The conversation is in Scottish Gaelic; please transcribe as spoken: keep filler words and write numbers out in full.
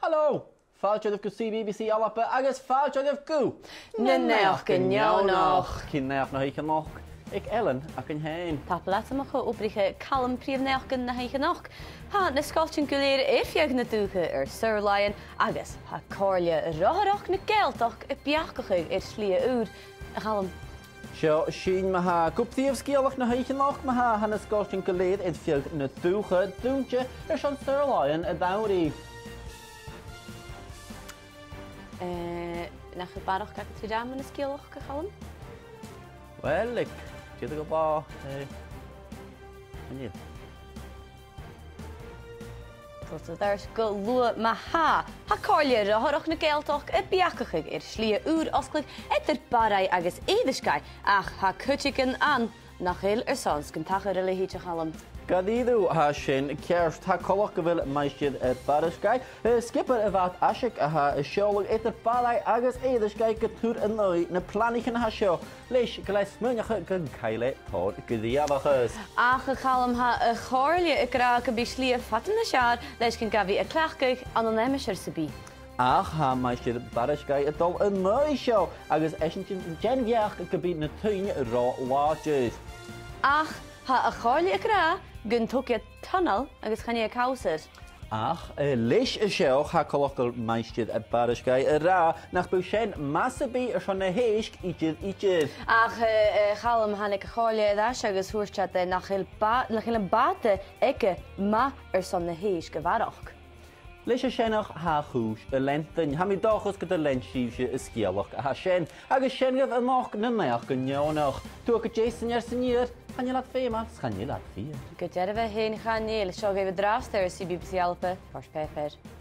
Hello! Fàilte dhuibh gu CBBC ALBA agus fàilte dhuibh gu Na Naidheachdan Neònach. Cinn-naidheachd na h-oidhche a-nochd aig Ellen againn fhèin. Tapadh leat, a mo-chreach, Calum, prìomh naidheachdan na h-oidhche a-nochd. Tha na sgoiltean gu lèir air feadh na dùthcha air saor-làithean agus tha Comhairle Rothaireachd na Gàidhealtachd a' beachdachadh air slighe ùr, a Chaluim. Seo sinn ma-thà. Gu prìomh sgeulachd na h-oidhche a-nochd ma-thà, tha na sgoiltean gu lèir air feadh na dùthcha dùinte airson saor-làithean an t-samhraidh. Eh, nach eil barrachd agad ri ràdh mun sgeulachd, a Chaluim? Uill, like, dè do ghabh, eh, an-diugh. Tha thu air gu luath ma-thà. Tha Comhairle Rothaireachd na Gàidhealtachd a' beachdachadh air slighe ùr fhosgladh eadar Barraigh agus Èirisgeigh, ach tha cuideigin ann nach eil airson 's gun tachair a leithid, a Chaluim. Gu dearbh, tha sin ceart. Tha coltach gu bheil Maighstir, eh, Barraisgeigh, eh, sgiobair a' bhàt-aiseig a tha a' seòladh eadar Barraigh agus Èirisgeigh gu tur an aghaidh na planaichean a tha seo, leis gu bheil e a' smaoineachadh gun caill e tòrr gnìomhachas. Ach, a Chaluim, tha a' chomhairle ag ràdh gum bi slighe fada nas fheàrr leis gun gabh i a cleachdadh ann an aimsir sam bith. Ach tha Maighstir Barraisgeigh a' dol an aghaidh seo, agus esan den bheachd gum bi na tuinn ro làidir. Ach tha a' chomhairle ag ràdh gun tog iad tunnel agus chan e a' chabhsair. Ach, eh, leis a seo, tha coltach gu bheil Maighstir Barraisgeigh ag ràdh nach biodh sin math sam bith airson na h-èisg idir, idir. Ach, eh, eh, a Chaluim, thàinig a' chomhairle air ais agus thuirt iad, eh, nach eil ba-, nach eil am bàta aige math airson na h-èisg a bharrachd. Leis a sin, tha a' chùis a' leantainn. Tha mi an dòchas gun do lean sibhse an sgeulachd a tha sin. Agus sin agaibh a-nochd Na Naidheachdan Neònach. Tuigidh sibh an-dràsta, chan eil iad feumail, 's chan eil iad fìor. Gu dearbh fhèin chan eil. Seo agaibh an-dràsta air CBBC ALBA, Port Pepper.